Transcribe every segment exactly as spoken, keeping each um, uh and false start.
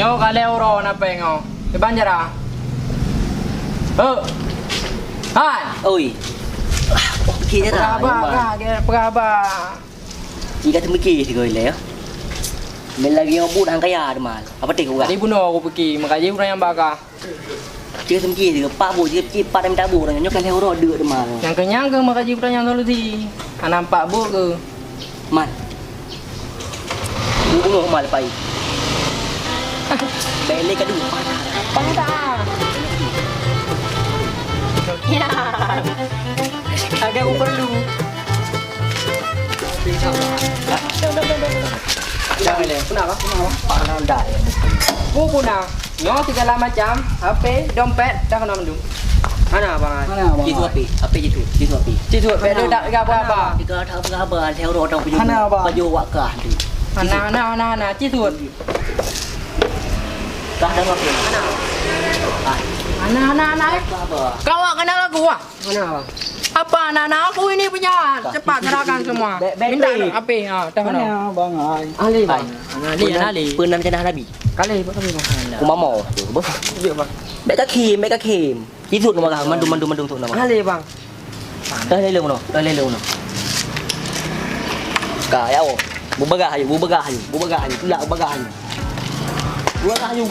Oh, ka lhèe uroe na péng oh. Iban jara. Ho. Hai. Oi. Ah, oke je dah. Peugah haba, peugah haba. Ni ka teumiki sigoe ilèe, ya. Meunan lagèe nyoe buet han kaya teuma. Apa teh gua? Tadi bunoe aku piki, makajih urang nyang baka. Cit teumiki sigoe, pak buet, cit, cit pat minta buet, nyoe kan lhèe uroe deuk teuma. Nyang kenyang ke makajih urang nyang solusi. Hana empat buet ke? Man. Bunoe mal pai. Bèk lé kadu. Pang tak? Ya. Agak perlu. Jangan lé. Kenapa? Kenapa? Pang dah. Bu puna. Nyoe sigala macam, H P, dompet, dah keunoe mandum. Hana, Bang, ai? Hana, Bang, ai? Cit H P, H P cit, cit H P. Cit H P, ada tak gaba-gaba? Tiga tak gaba-gaba, lhèe uroe tang peujuh. Hana, Bang. Peujuh wak kah tu. Hana, hana, hana, hana, cit H P. Kah dah H P. Hana. Ai. Hana, hana, hana, ai. Gaba-gaba. Kau awak kenal aku, ah? Mana, Bang? Apa anak-anak aku ini punya? Cepat serahkan semua. Minta H P, ha, dah mana? Mana, Bang? Ai. Ali, Bang. Ai. Ana Ali, Ana Ali. Peunan cenah Nabi. Kali, Bang, kali, Bang. Ku mamo tu, beuh. Ya, Bang. Bèk ka khém, bèk ka khém. Cit H P marah, mandum, mandum, mandum tu nama. Ali, Bang. Dah lé lé meunoe, dah lé lé meunoe. Ka, ya Allah. Bubagah ayu, bubagah ayu, bubagah ayu, tulak bubagah ayu. Bubagah ayu.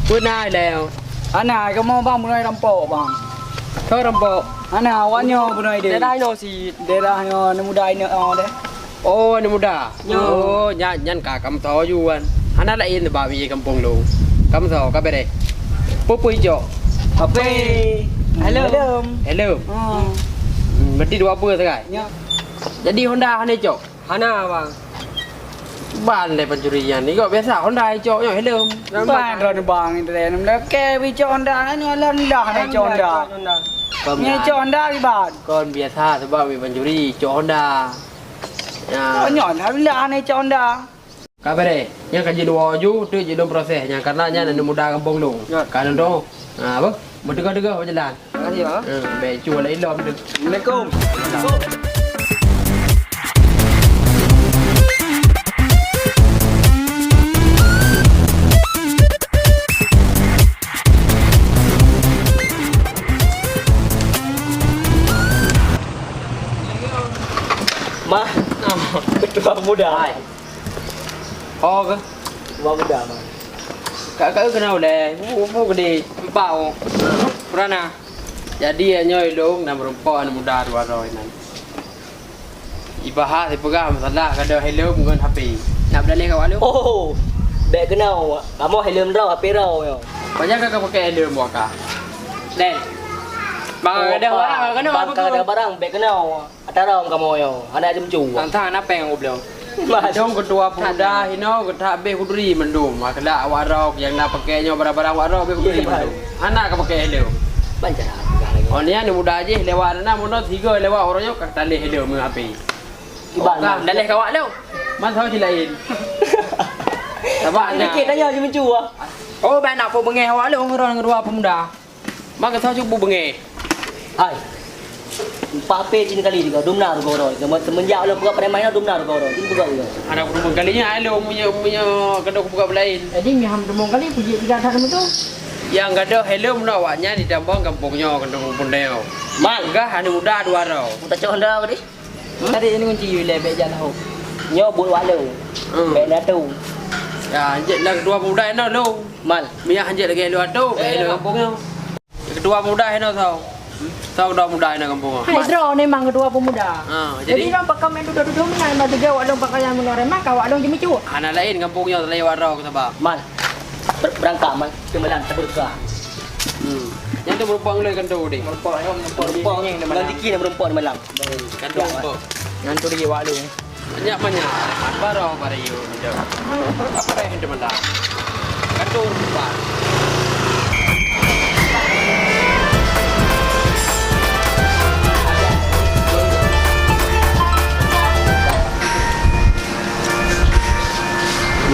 Peue na ilèe? Hana, kamoe bang beunoi rampok, bang. Soe rampok? Hana, awak nyoe beunoi deh. Daerah inoe cit. Daerah nyoe, aneuk muda inoe deh. Oh, aneuk muda. Nyoe. Oh, nyan, nyan ka kamoe soe juan. Hana laén bak miyueb gampông lôn. Kamoe soe, ka beureh. Peue-peue icok? H P. Helm. Helm. Helm. Hmm. Hmm, berarti dua buah sagai. Nyoe. Jadi Honda hana icok? Hana, bang. Ban lé pencuri nyan. Icok biasa Honda icok nyoe helm. Ban droeneuh bang, droeneuh ke icok Honda nyoe, alhamdulillah icok Honda. Nyoe icok Honda kiban. Kon biasa sebab mi pencuri icok Honda. Ya. Oh, nyoe alhamdulillah icok Honda. Ka beureh, nyan ka jeuet dua ju, teuk jeuet lôn proses nyan, karena nyan aneuk muda gampông lôn. Ya. Ka lôn tu. Ha, apa? Beuteuka-teuka bak jalan. Makasih, Bang. Eh, bèk cu lé ilom tu. Assalamualaikum. Mah, ketua muda. Hai. Oh, ke? Ketua muda, Mah. Kak, kak kenal deh. Bu, bu gede. Empat, oh. Pernah. Jadi, nyoe ilong dan meureumpok aneuk muda dua droe nyan. Ibahas ipeugah masalah gadoh helm ngon H P. Nak beudaleh keu awak lôn? Oh, bèk keunoe. Kamoe helm droe, H P droe nyoe. Pajan ka, ka pakai helm buah ka? Deh. Bang, oh, gadoh barang, keunoe bang, apa ka gadoh barang, bèk keunoe. Ata rhom kamoe nyoe, hana jeuem cu. Tang-tang na péng goblok. Mas. Dong keudua pemuda hinoe geutak beh kuduri mandum. Akhlak awak rhom nyang na pakai nyoe barang-barang awak rhom beh kuduri mandum. Hana ka pakai helm. Ban cara peugah lagèe. Oh, nyan muda jih lewat na, meunan sigoe lewat uroe nyoe ka taleh helm ngon H P. Iban. Ka daleh kawak lom. Man sawa cit laén. Sabar na. Dikit tanya jeuem cu ah. Oh, ban nak peue beungèh awak lom ngon keudua pemuda. Maka soe cuba beungèh. Hai. Empat pé cit kali juga, dum na rugoe uroe. Semenjak lôn peugah preman nyoe, dum na rugoe uroe. Cit peugah juga. Hana keudua kali nyan, ai lôn meunyoe, meunyoe gadoh kupeugah beulaén. Jadi, meuham teumong kali, peujeuet tiga that teuma tu. Nyang gadoh helm na awak nyan di Tambong gampông nyoe, gampông Pundeo. Mal. Peugah aneuk muda dua droe. Ku tacok honda tadi. Hmm? Tadi ini kunci yu lé, bèk jak lahok. Nyoe buet wak lôn. Hmm. Bèk na tu. Ya, jeuet lah keudua pemuda inoe lôn. Mal. Miyah jeuet lagèe lôn atu, bèk lôn gampông nyoe. Keudua pemuda hinoe soe? Soe keudua pemuda hinoe gampông? Hai, droe memang keudua pemuda. Ha, jadi? Jadi, droe pakon meutudoh-tudoh meunan, bak tiga awak lôn pakaian meunoe remah, ka awak lôn jimeucue. Hana laén gampông nyoe, laén awak droe, sabar. Mal. Ber-, beurangkat, Mal. Teumeulaén, teubeureuka. Hmm. Nyan tu meureumpok lé kantô deh. Meureumpok, meureumpok. Meureumpok, meureumpok. Nyan tu di awak lôn. Banyak-banyak. Baroe bak rayeuk nyoe. Apa yang teumeulah? Kantô rupa.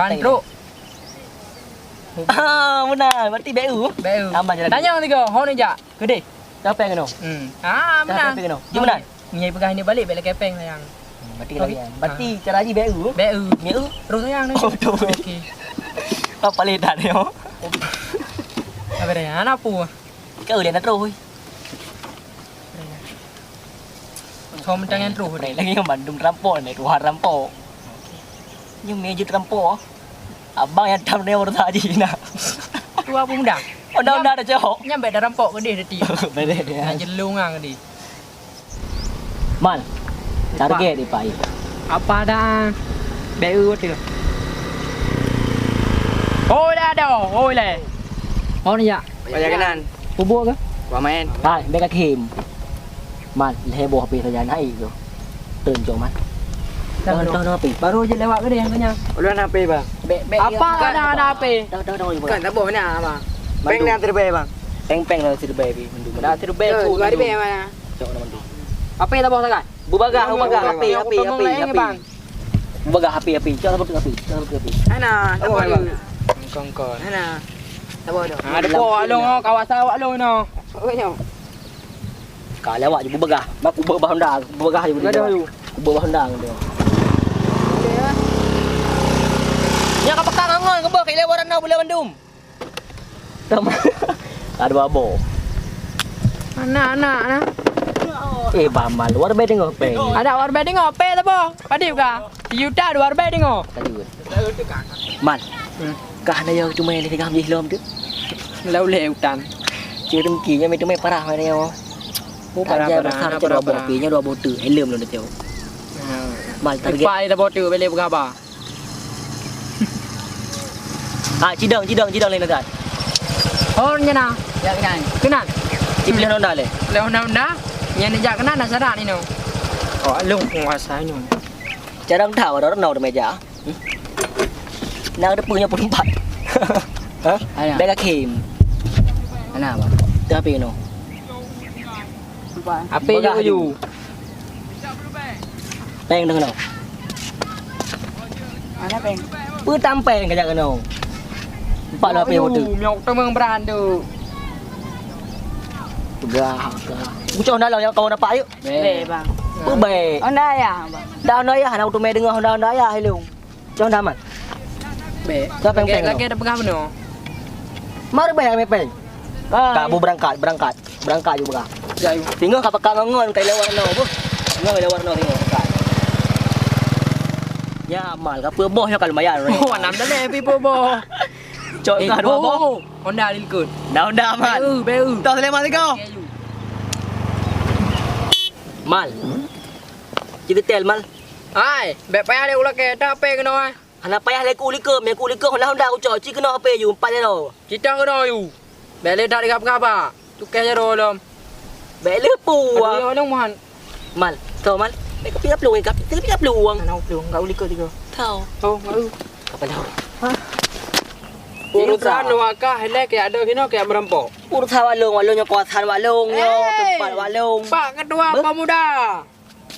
Ban trok. Ah, meunan. Berarti B U. B U. Aman jalan. Tanyong tiga, ho neujak? Keudeh. Siapa yang kena? Hmm. Ah, meunan. Siapa yang kena? Jom meunan. Meunyo peugah ini balik, balik kepeng sayang. Hmm, berarti lagi. Berarti cara ni B U. B U. B U. Terus sayang ni. Oh, betul. Okey. Apa ledak ni, oh? Apa dah? Anak apa? Kau dia nak terus. Som tangan terus. Lagi yang bandum terampok ni, dua terampok. Ni meja terampok. Abang yang tam ni orang tak haji nak. Tu apa muda? Undang-undang ada cewek. Nyampe dah rampok ke dia tadi. Beres dia. Nak jelung ah ke dia. Man, target di Pak. Apa dah? B U tu. Oh, dah ada. Oh, le. Oh, ni ya. Banyak kenan. Bubuk ke? Wah main. Hai, beka khim. Man, lhèe boh H P saja naik tu. Teun cok man. Dah, dah, dah, H P. Baru je lewat ke dia yang tanya? Ulun H P, bang. Bek, bek, apa ada, ada H P? Dah, dah, dah, dah. Kan tak boh nak, bang. Peng dah terbaik, bang. Peng, peng dah terbaik, Pi. Mandu, mandu. Dah terbaik tu. Dua ribu mana? Cok, mandu. Apa yang tak boh sangat? Bubagah, bubagah. H P, H P, H P, H P. Bubagah H P, H P. Cok, H P. Cok, H P. Ana, tak boh, bang. Kongkon. Ana. Tak boh dah. Ada boh, along, kawasan awak long, no. Oh, nyo. Ka lewat je bubagah. Bak kubah Honda, bubagah je. Bubagah je. Kubah Honda ngan dia. Nyan ka pekan ngon, ngon, keuboh, ka lewat rana buleuen mandum. Sama. Ada babo. Anak, anak, anak. Eh, Bamal, luar biasa tengok, Peng. Ada luar biasa tengok, Peng, apa? Padahal ka. Yuta luar biasa tengok. Tadi, Man. Hmm. Kah na nyang cuma yang digam jih lom tu. Lau lé utan. Cik Rengki nya itu mai parah mana nyawa. Oh, parah, parah, parah, parah. Dua boh, pi nya dua boh tu. Helm lom tu. Ha. Mal target. Ipai dah boh tu, boleh berapa? Ah, cidong, cidong, cidong lain dah. Oh, nya na. Ya, kenal. Kenal. Cik pilih Honda le. Pilih Honda, Honda. Nya ni jak kenal dah syarat ni no. Oh, alung penguasa ni. Cara dah, orang dah meja. Hmm? Nak ada punya pun empat. Ha? Ada. Bek kaki. Ana, bang? Tapi no. Apa? Apa je baju? Peng dah kena. Mana peng? Putang peng kejap kena. Empat lah apa yang waktu. Miok temeng beran tu. Pegang, pegang. Ucok dalam yang kau dapat yuk. Bek, bang. Pebaik. Honda ayah, bang. Dah Honda ayah, nak utu mai dengar Honda, Honda ayah lu. Cong damat. Bek. Siapa yang peng? Lagi ada pegang benar. Mari bayar mai peng. Bye. Kabu berangkat, berangkat. Berangkat juga. Jai. Tinggal ka pekat ngon-ngon kai lewat no. Tinggal lewat no tinggal pekat. Ya, mal ka peuboh nyoe ka lumayan. Oh, enam dah leh pi peuboh. Cok ka dua boh. Honda di likot. Dah Honda, mal. Beu, beu. Dah Sulaiman tiga. Mal. Cerita mal. Hai, bek payah lé ulak ke, dah apa kena ah? Hana payah lé ku likot, mé ku likot Honda, Honda ucok, ci kena apa yu, empat lé lo. Kita kena yu. Bèk lé that digab-gab, ah. Cukéh jaroe lom. Bèk lé pu, ah. Adoe lom, Muhan. Mal, tho, Mal. Bèk kupiga plueng, gab, kupiga plueng. Hana plueng, enggak ulikot tiga. Tho. Tho, enggak u. Kapal tho. Hah? Urusan Wakah lé keu adoe hinoe keu meurampok. Urusan Wak Long, Wak Long nyoe kawasan Wak Long nyoe, eh, teumpat Wak Long. Pak Ketua Pemuda.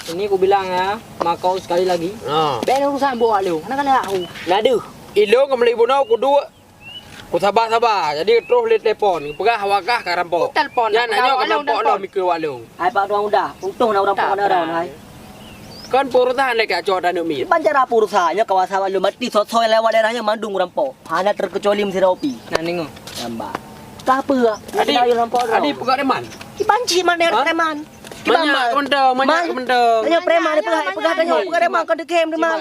Ini kubilang ya, makau sekali lagi. Ha. Bèk urusan buet Wak Long. Hana galak aku. Na deuh. Ilôn ngon meuli bunoe kuduek. Kusaba-saba. Jadi troh lé telepon. Peugah Wakah ka rampok. Telepon. Nyan nyoe ka rampok lom ikeu Wak Long. Hai Pak Tuan Uda, untông na ureueng pok na droe hai. Kon peurusan lé ka cok taneuk miet. Ban cara peurusan nyoe kawasan Wak Long, berarti soe-soe lewat daerah nyoe mandum rampok. Hana terkecuali meusira upi. Nah, ningoe. Nambah. Ka peue? Adi, adi peugah preman. Kiban cit man preman. Kiban man. Manyak kementong, manyak kementong. Tanyoe preman, peugah, peugah tanyoe, peugah preman, kon deukem preman.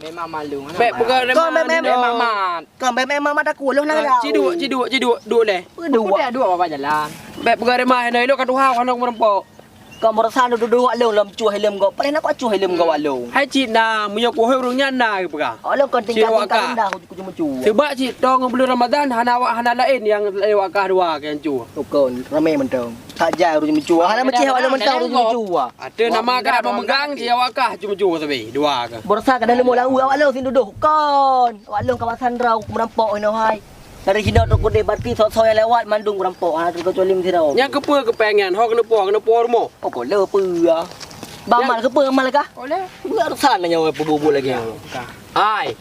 Memang malu. Bèk peugah preman. Kon bèk memang mat. Kon bèk memang mat aku, loh na. Ciduek, ciduek, ciduek, duek lé. Duek. Duek apa jalan? Bèk peugah preman, ilôn ka tuha, hana meurampok. Kon meurasa dudoe Wak Long lom cuh ileuem gob. Paléh na kok cuh ileuem gob Wak Long. Hai cit na, meunyoe kuhôi ureueng nyan na geupeugah. Wak Long kon tingkat-tingkat rendah kucung-kucung. Sebab cit tong buleuen Ramadan hana awak hana laén nyang lewat kah dua nyang cuh. Kon ramé mantong. Saja ureueng meucuh. Hana meucéh Wak Long mantong ureueng meucuh. Ateueh nama ka memegang cit awak kah cuh-cuh sabe dua ka. Meurasa ka dalam lam Wak Long sinoe dudoe. Kon. Wak Long kawasan droe meurampok inoe hai. Dari sinoe trok keudeh, berarti soe-soe nyang lewat mandum geurampok, hana teukecuali meusira. Nyan keupeue keupeue nyan? Ho keuneuk po, keuneuk po rumoh? Oh, ko le peue, ah. Bang Mal keupeue Mal kah? Ko le. Nyan urusan nyoe peubuet-buet lagèe nyoe. Hai.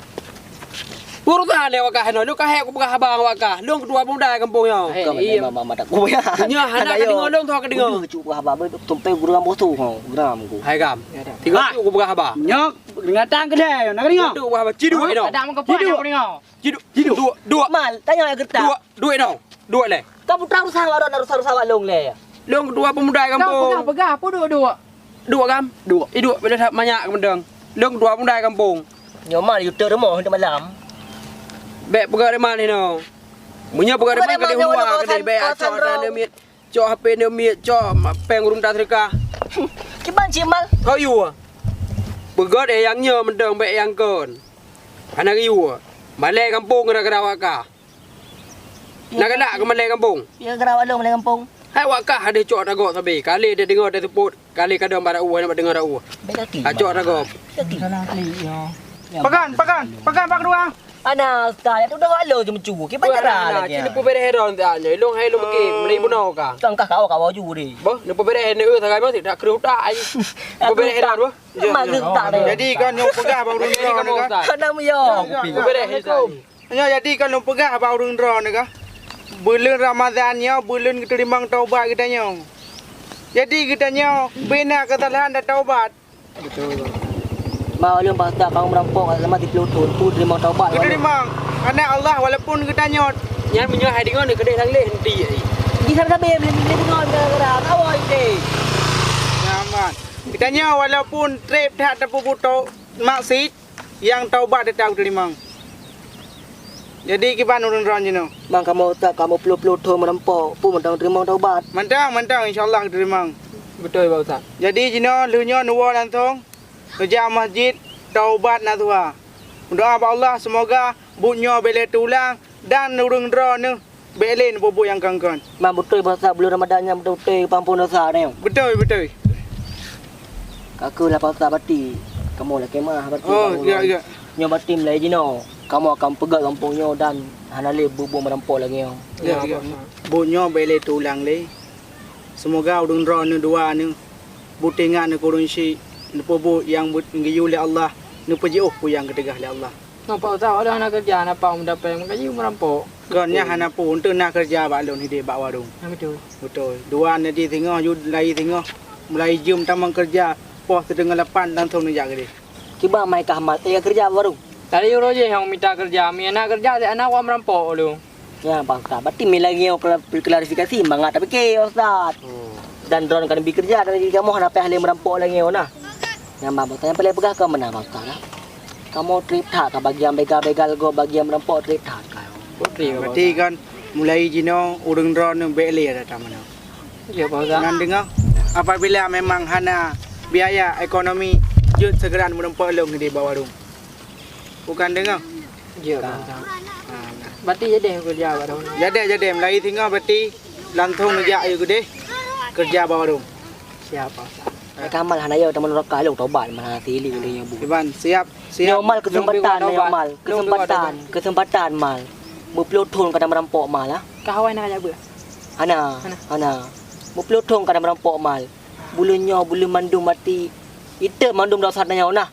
Urusan lé Wakah nyoe, lôn ka hék kupeugah haba ngon Wakah. Lôn ketua pemuda gampông nyoe. Ka memang mata ku ya. Nyoe hana ka deungoe lôn, tho ka deungoe. Udah, cuk, haba, sampai gurang bosoh, ho, gurang ku. Hai gam. Tinggai cuk kupeugah haba. Nyoe, peringatan keudeh, na ka deungoe? Cuk kupeugah haba, ciduek inoe. Ada mengkepala, ciduek. Ciduek, ciduek. Duek, duek. Mal, tanyoe geureutak. Duek, duek inoe. Duek lé. Ka putra rusa awak droe, rusa-rusa awak Long lé. Long ketua pemuda gampông. Kau peugah-peugah, peue duek-duek? Duek gam? Duek. Iduek, beda that manyak keumeudeung. Long ketua pemuda gampông. Nyoe Mal, yue teuk rumoh, teuk malam. Bèk peugah reman inoe. Meunyoe peugah reman, ka deuh luwa, ka deuh bèk, cok aneuk miet. Cok H P aneuk miet, cok ma-, péng ureueng taseudekah. Kiban cit Mal. Ho yue. Peugöt eh nyang nyoe mantong, bèk nyang kon. Hana geuyue. Malèe gampông gara-gara Wakah. Na galak keu malèe gampông? Gara-gara Wak Long malèe gampông. Hai Wakah deuh cok tagok sabe. Kali deuh deungoe teuseupôt, kali kadang bak dakwah, bak deungoe dakwah. Bèk kaki. Ka cok tagok. Kaki. Pagan, pagan, pagan Pak Ketua. Ana ustaz, tudoh Wak Long cuma cu. Kiban cara lagèe. Cit neupeubeureh droe nyan. Ilong hai ilong beuke, meulai bunoe ka. Tang kah kawa-kawa ju deh. Boh, neupeubeureh neue sagai meusit dak kreuh utak ai. Neupeubeureh droe boh. Mak geutak deh. Jadi kan nyang peugah bak ureueng droe ka. Hana meuyong. Neupeubeureh. Nyoe jadi kan lôn peugah bak ureueng droeneuh ka, buleuen Ramadhan nyoe buleuen geuteurimong taubat geutanyoe. Jadi geutanyoe bina keusalahan dan taubat. Beutôi, Bang. Ma ulôn Pak Ustaz, kamoe meurampok ka seulama siplôh thôn, peue teurimong taubat. Geuteurimong. Karena Allah walaupun geutanyoe. Nyan meunyoe hai deungoe neuh keudeh lam lé henti. Di sabe-sabe meunan deungoe gara-gara awai deh. Nyaman. Geutanyoe walaupun trép that tapeubuet maksiet, nyang taubat teutap geuteurimong. Jadi kiban ureueng droe jinoe? Bang, kamoe utak kamoe ploh-ploh thôn meurampok, peue mantong teurimong taubat? Mantong, mantong, insya Allah geuteurimong. Beutôi, Bang Ustaz. Jadi jinoe lheueh nyoe neuwoe langsong neujak masjid taubat nasuha. Meudoa bak Allah seumoga buet nyoe bèk lé teuulang dan ureueng droe neuh bèk lé neupeubuet nyang kon-kon. Memang beutôi, Bang Ustaz, buleuen Ramadhan nyan beutôi-beutôi peuampôn desya nyoe. Beutôi, beutôi. Ka keuh lah Pak Ustaz, berarti kamoe lakèe meu'ah berarti. Oh, ya, ya. Nyoe berarti mulai jinoe kamoe akan peugöt gampông nyoe dan hana lé buet-buet meurampok lagèe nyoe. Ya, ya. Buet nyoe bèk lé teuulang lé. Seumoga ureueng droe neuh dua neuh beuteuingat neuh keu ureueng syik, neupeubuet nyang geuyue lé Allah, neupeujiôh peue nyang geuteugah lé Allah. Nyoe Pak Ustaz, awak lôn hana keureuja, hana pah meudapat meugaji meurampok. Kon nyan hana peue, eunteuk na keureuja bak lôn hidéh bak warong. Nah, beutôi. Beutôi. Dua neujih singoh, yue lai singoh. Mulai jeuem tamong keureuja, poh siteungoh lapan langsong neujak keudeh. Kiban mai kah mat, ya keureuja bak warong. Tadi uroe jih nyang mita keureuja, mi hana keureuja, si hana awak meurampok lôn. Ya, Pak Ustaz. Berarti mi lagèe nyoe kla-, klarifikasi mangat tapike, Pak Ustaz. Hmm. Dan droeneuh ka neubi keureuja, dan kamoe hana payah lé meurampok lagèe nyoe nah. Nyang Bang Ustaz, nyang paleng peugah kon meunan Bang Ustaz, nah. Kamoe trép that ka bagian begal-begal gob, bagian meurampok trép that ka. Berarti kan mulai jinoe ureueng droeneuh bèk lé datang meunan. Ya, Bang Ustaz. Nan deungoe, apabila memang hana biaya ekonomi, jeuet segera meurampok lôn di bawah warong. Bukan deungoe? Ya, Bang Ustaz. Ha, nah. Berarti jadi keureuja bak droeneuh. Jadi, jadi, meulai singoh berarti langsong neujak ayue keudeh keureuja bak droeneuh. Siap, Pak Ustaz. Ka mal hana yo teuma nuraka lôn tobat, mana hati li ulih nyoe bu. Iban, siap, siap. Nyoe mal kesempatan, nyoe mal kesempatan, kesempatan mal. Beuploh thon ka merampok mal ah. Ka awai na jak beuh. Hana, hana. Beuploh thon ka merampok mal. Buleuen nyoe, buleuen mandum mati. Ite mandum dosa nyoe nah.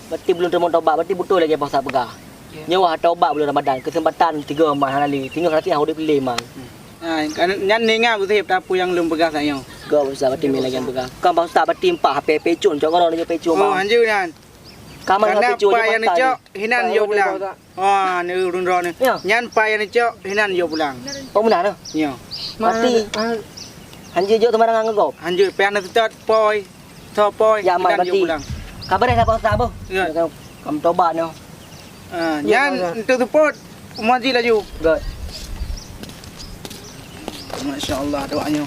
Berarti buleuen teurimong tobat, berarti beutôi lagèe Pak Ustaz peugah. Nyoe wah tobat buleuen Ramadan, kesempatan tiga mal hana lé. Tinggal hati hana udép lé mal. Ha, nyan ninga Abu Sahib tapeu nyang lôn peugah saat nyoe. Gop Ustaz, berarti mila nyang peugah. Kan Pak Ustaz berarti empat H P pecun, cok goro nyoe pecun. Oh, hanjeuet nyan. Kamar pecun. Karena nyang dicok hinan jok pulang. Ha, ni ureueng droeneuh. Nyan pai nyang dicok hinan jok pulang. Oh, beuna nyoe. Nyoe. Berarti hanjeuet jok teuma ngon gop. Hanjeuet pai nyang seutôt poi. Tho poi. Ya mal berarti. Kabareh lah Pak Ustaz boh. Kam tobat nyoe. Ha, nyan untuk support Muazi laju. Good. Masya Allah doanya.